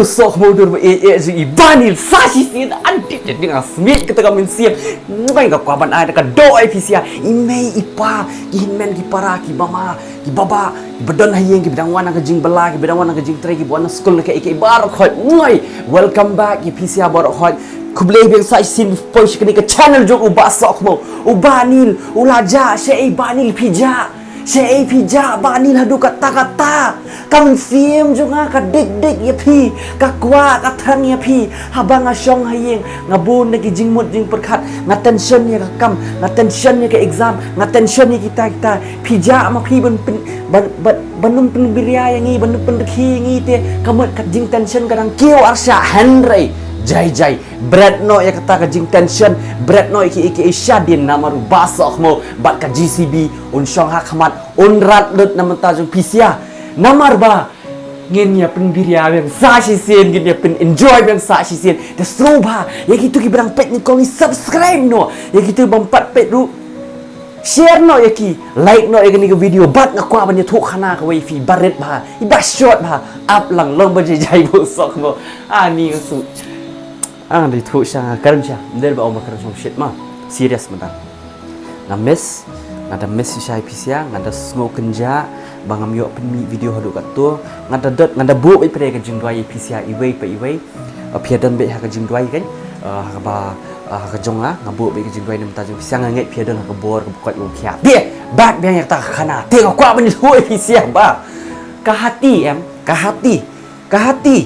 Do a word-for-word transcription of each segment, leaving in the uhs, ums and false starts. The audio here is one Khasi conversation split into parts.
Soh khmih dur ba ïeit ïeit jong i Banil sa shisien, an tip te ding a smiet kata ka mynsiem. Ngai ka kwah ban ai da ka doh ai phi sha i mei i pa, ki hynmen ki para, ki mama, ki baba, ki ba don ha ïing, ki ba dang wan na ka jingbylla, ki ba dang wan na ka jingtrei, ki ba wan na skul, na ka ïa ka baroh khoit. Ngai, welcome back ïa phi sha baroh khoit. Khublei biang sa shisien poi sha kane ka channel jong u Bah Soh Khmih, u Banil, u la jah, shaei Banil phi jah. Shaei phi jah Banil haduh katta katta. Ka mynsiem jong nga ka dik dik ïa phi, ka kwah ka thrang ïa phi. Haba nga shong ha ïing, nga bun na ki jingmut jingpyrkhat, nga tension ïa ka kam, nga tension ïa ka exam, nga tension ïa kita kita. Phi jah ma phi ban pyn, ban, ban, ban ym pynbiria ïa ngi, ban ym pynrkhie ïa ngi te. Ka mut ka jingtension ka dang kiew arshah, hynrei jai jai, bret noh ïa kata ka jingtension, bret noh ïa ki, ïa ki, ïa shadien namar u Bah Soh Khmih bad ka J C B un shong ha khmat, un rat lut na bynta jong phi sha. Namar ba ngin ïa pynbiria biang sa shisien, ngin ïa pyn-enjoy biang sa shisien. Te sngewbha ïa kito ki ba dang peit nyngkong, subscribe noh. Ïa kito bym pat peit ruh, share noh ïa ki, like noh ïa kane ka video. Bad nga kwah ban ïathuh khana kawei ïa phi, barit bha, i ba short bha, ap lang, long ba jai jai, Bah Soh Khmih. Ani nga su. Ang dei thuh sha, nga kren sha. Ym dei ba ong ba kren shong shit ma. Serious mynta. Nga miss, nga da miss shisha ïa phi sha, nga da sngew kynjah ba ngam ïoh pynmih video haduh katto. Nga da dot, nga da buh beit pat ka jingduwai ïa phi sha iwei pa iwei. Uh, phi ïa don beit ha ka jingduwai kan. Uh, ha kaba, uh, ha ka jong nga, nga buh beit ka jingduwai na bynta jong phi sha, nga ngeit phi ïa don ha ka bor kaba koit ba khia. Te, bad biang ïa kata ka khana. Te nga kwah ban ïathuh ïa phi sha ba ka hati em, ka hati. Ka hati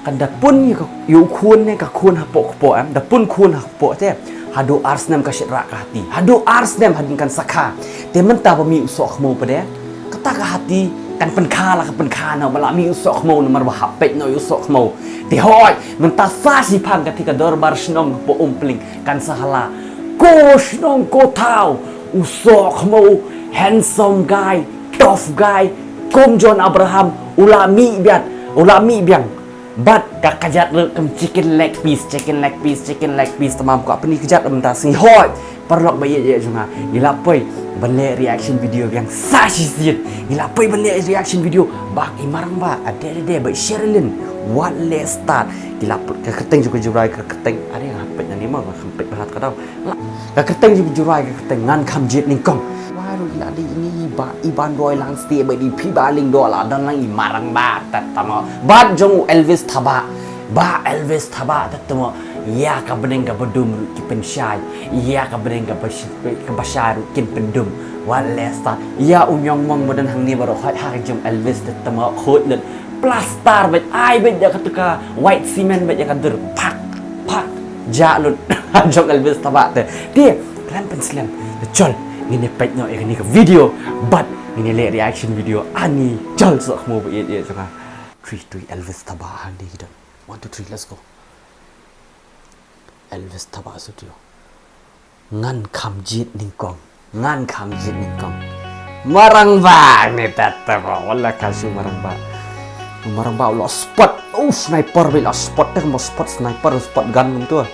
kan da pun ïa ka, ïa u khun ne ka khun hapoh kpoh em, da pun khun hapoh te. Haduh ar snem ka shit rah ka hati. Haduh ar snem hadien kan sakha. Te mynta ba mih u Soh Khmih pat de, kata ka hati kan pynkha la ka pynkha noh, ba la mih u Soh Khmih namar ba hap peit noh ïa u Soh Khmih. Te hoi, mynta sa shiphang kata ka dorbar shnong hapoh Umpling kan sa hala. Ko shnong ko thaw, u Soh Khmih, handsome guy, tough guy, kum John Abraham, u la mih biang, u la mih biang. Bad ka kjat ruh kum chicken leg piece, chicken leg piece, chicken leg piece, tang ba ym kwah pyni kjat mynta sngi hoi. Paralok ba ïeit ïeit jong nga, ngi la poi ban leh reaction video biang sa shisien. Ngi la poi ban leh reaction video bad i Marangbah, ade ade, bad Sherilyn, wat leh start. Ngi la poi, ka kyrteng jong ka Jurai, ka kyrteng, are nga peit na ni ma, nga kham peit bha ka daw. Ka kyrteng jong ka Jurai, ka kyrteng Ngan Kham Jied Nyngkong. Wah ruh la dei ini i Bah, i Bah Roy Langsteh, bad i Phi Bah Lyngdoh, la don lang i Marangbah, tat tamo. Bad jong u Elvis Thabah. Bah Elvis Thabah, tat tamo. Ïa ka bneng kaba dum ruh ki pynshai. Ïa ka bneng kaba sh-, kaba shai ruh kin pyndum. Wat leh start. Ïa u ñiong mong ba don hangne baroh, hoi ha ka jong Elvis, tat tamo, khot lut. Plaster bad, ai bad ïa kata ka white cement bad ïa ka dur. Phak, phak. Jah lut. Jong Elvis Thabah te. Te, khlem pynslem. Te jol, ngin ïa peit noh ïa kane ka video. Bad ngin ïa leh reaction video. Ani, jol, Soh Khmih ba ïeit ïeit jong nga. Three, two, Elvis Thabah hangne ki don. One, two, three, let's go. Elvis Thabah Studio. Ngan Kham Jied Nyngkong. Ngan Kham Jied Nyngkong. Marangbah ne, tat tamo, wala ka shu Marangbah. Marangbah u la spot. Uh, sniper bad la spot te, mo spot sniper, spot gun kumto.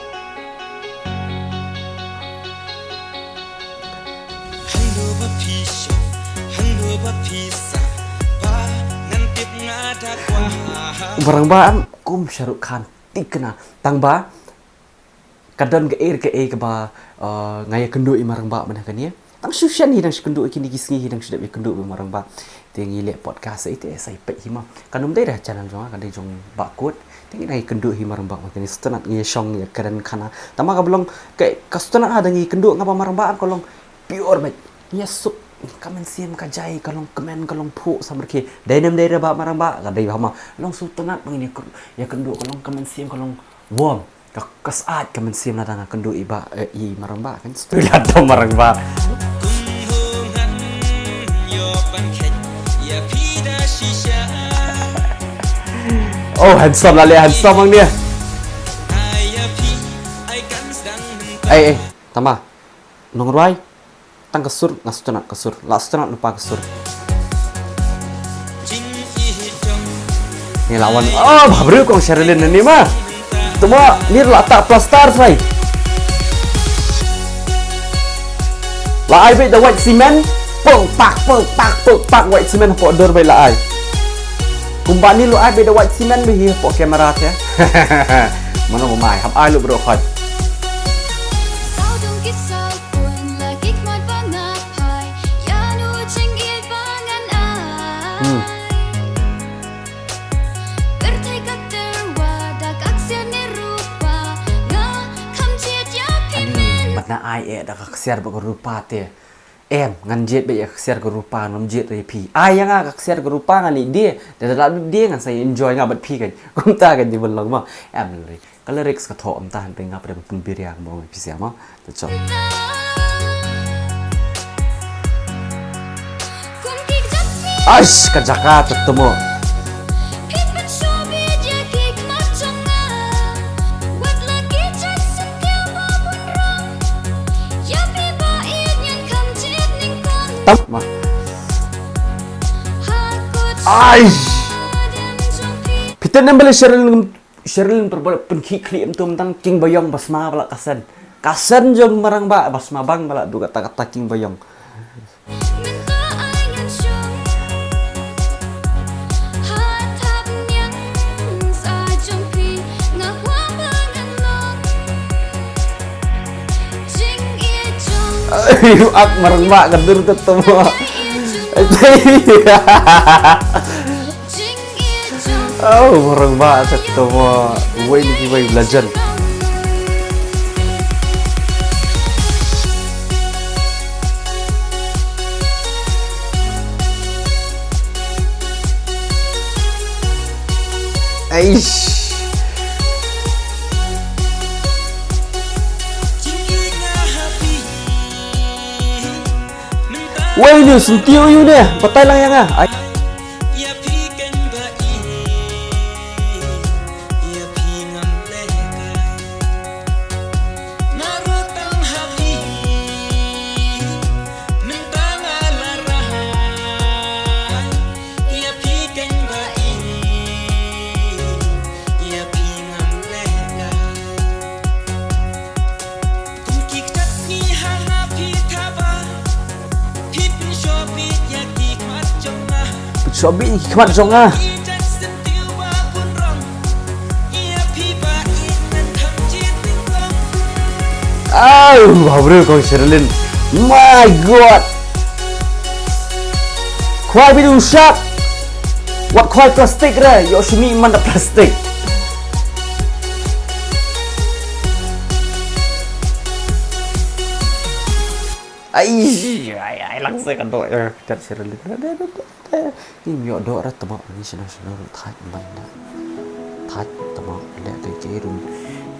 Marangbah em kum Shah Rukh Khan. Tikna, tang ba ka don kaei kaei kaba, uh, nga ïakynduh ïa Marangbah mynta kane. Tang shu shen hi dang shu kynduh, kine ki sngi hi dang shu dep ïakynduh bad Marangbah. Te ngi leh podcast ïa ite sa ïa peit hi ma. Kan ym dei da channel jong nga, kan dei jong Bah Kut. Te ngi dang ïakynduh hi Marangbah mynta kane, sngewtynnat ngi ïa shong ïa kren khana. Tang ba kaba long ka, ka sngewtynnat ha dang ïakynduh nga bad Marangbah em ka long pure bad. Ngi ïa suk, ka mynsiem ka jai, ka long kmen, ka long phuh samrkhie. Dei ne ym dei re Bah Marangbah, ka dei bha ma. Long sngewtynnat ba ngin ïa kyn-, ïakynduh, ka long ka mynsiem ka long warm. Ka, ka syaid ka mynsiem lada nga kynduh ïa Bah, eh, ïa Marangbah kan. Stui lada Marangbah. Oh, handsome la leh, handsome ang dia. Eh, eh, tang ba. Nongrwai. Tang ka sur, nga sngewtynnat ka sur. La sngewtynnat lypa ka sur. Ni la wan. Oh, bha briew kong Sherilyn ni ma. Tuma, ni la ta plaster sai. La ai bad da white cement. Pok pak, pok pak, pok pak, white cement hapoh dur bad la ai. Kumba ni lu ai beit da white cement beit hi hapoh camera te. Mano ba mai, hap ai lu bro khot. Hmm. Ani, bad nga ai eh da ka ksiar bad ka rupa te. Em, ngan jied beit ïa ka ksiar ka rupa, ngam jied ïa phi. Ai ïa nga ka ksiar ka rupa ngan ïa die. Da da la die ngan sa enjoy nga bad phi kan. Kumta kan di ban long mo. Em, lyric. Ka lyrics ka thoh mynta hynrei nga pyrshang pynbiria mo phi sia mo. Te chok. Aish, ka jaka te te mo. Tam ma. Ai. Peter Nembele Sherilyn, Sherilyn per pynkhih khlieh em tum tang king bayong basma bala kasen. Kasen jong marang ba basma bang bala du kata kata king bayong. Ak marang ba ka dur ka tama. Oh, marang ba ka tama. Wei ni wei belajar. Aish. Wei ni sentiw yu ne, batai lang yang ah. Ai. Pynshop beit ïa ki khmat jong nga. Au, ha briew kong Sherilyn. My God. Khwai beit u shak. Wat khwai plastik re, ïoh shu mih man da plastik. Ai, ai, ai, lang se kan do, eh, kat Sherilyn. Ngim ïoh doh re tama, ngi shano shano ruh thait man da. Thait tama, leh te ke rum.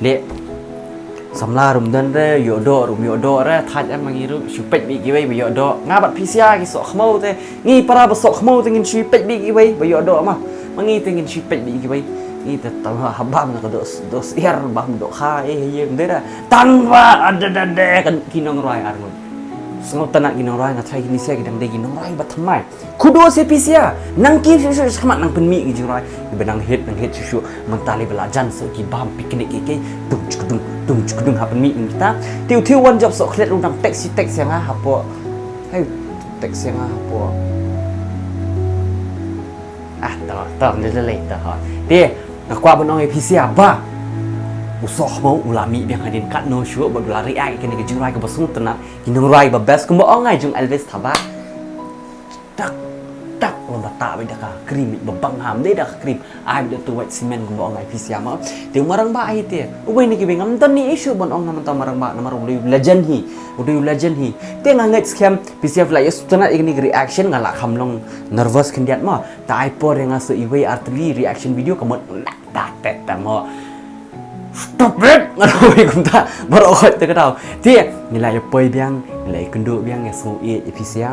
Leh samla rum don re, ïoh doh rum ïoh doh re, thait em ma ngi ruh, shu peit beit kiwei ba ïoh doh. Nga bad phi sia ki soh khmaw te, ngi para ba soh khmaw te ngin shu peit beit kiwei ba ïoh doh ma. Ma ngi te ngin shu peit beit kiwei. Ngi te tama ha bam na ka doh, doh syiar bam doh kha, eh, ïeng de re. Tang ba, ada da de, kan ki nongrwai ar ngut. Sngewtynnat ki nongrwai, nga tharai kine sia ki dang dei ki nongrwai ba thymmai. Kudos ïa phi sia, nang kiew shuh shuh shakhmat nang pynmih ki jingrwai. Kiba nang hit, nang hit shuh shuh, mynta lei ba la jan soh ki bam picnic ïa ki, tung chukdung, tung chukdung ha pynmih ngi ta. Te u Thew One Job Sohkhlet ruh nang text shi text ïa nga hapoh. Hei, text ïa nga hapoh. Ah, to, to, lei lei lei to ha. Te, nga kwah ban ong ïa phi sia ba u Sohkhmaw u la mih biang hadien katno shuh bad u la react ïa kane ka jingrwai kaba sngewtynnat, ki nongrwai ba best kumba ong ai jong Elvis Thabah. Tak, tak, lada ta beit da ka cream beit ba bang ham, dei da ka cream. Ai beit da tu white cement kumba ong ai phi sia ma. Te u Marangbah hi te. Uwei na kiwei ngam don ni issue ban ong namar u Marangbah namar u dei u legend hi. U dei u legend hi. Te nga ngeit skhem phi sia phi la ïa sngewtynnat ïa kane ka reaction nga la kham long nervous khyndiat ma. Ta ai por ïa nga sa iwei artylli reaction video ka mut nak ta tet ta mo. Stop it! Nga ong kumta baroh khoit te ka daw. Te ngi la ïa poi biang, ngi la ïa kynduh biang, ïa sngew ïeit ïa phi sia.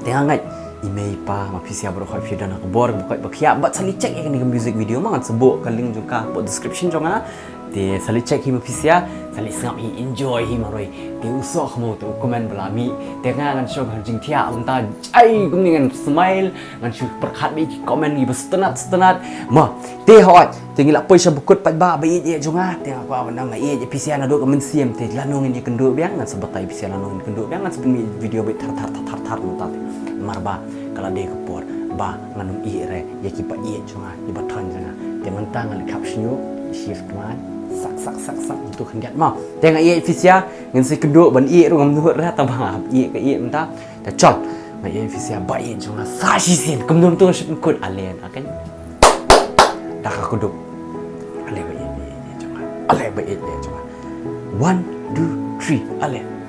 Te nga ngeit i mei i pa ma phi sia baroh khoit phi don ha ka bor ba khoit ba khiah bad sa leit check ïa kane ka music video ma ngan sa buh ka link jong ka hapoh description jong nga. Te sa leit check hi ma phi sia, sa leit sngap hi, enjoy hi marwei. Te u Sohkhmaw te u comment ba la mih. Te nga ngan shu ngan jingthiah mynta ai kumne ngan smile. Ngan shu pyrkhat beit ki comment kiba sngewtynnat sngewtynnat. Mo, te hooid, te ngi la poi sha ba kut paidbah ba ïeit ïeit jong nga, te nga kwah ban ong nga ïeit ïa phi sia naduh ka mynsiem, te lano ngin ïakynduh biang, ngan sa batai phi sia lano ngin kynduh biang, ngan sa pynmih video beit thar thar thar thar thar mynta te. Namar ba ka la dei ka por. ba ngan ym ïeh re ïa ki ba ïeit jong nga, ki ba thoiñ jong nga. Te mynta nga la khap shñiuh, shift man, sak sak sak sak, utu khyndiat mo. Te nga ïeit phi sha, ngin sa ïakynduh ban ïeit ruh ngam nud re, tang ba nga hap ïeit ka ïeit mynta. Te chal, nga ïeit phi sha ba ïeit jong nga sa shisien, kumno utu nga shu pynkut, ale, okay. Da ka kuduk. Ale ba ïeit, ba ïeit, ba ïeit jong nga. Ale ba ïeit, ba ïeit jong nga. One, two, three, ale.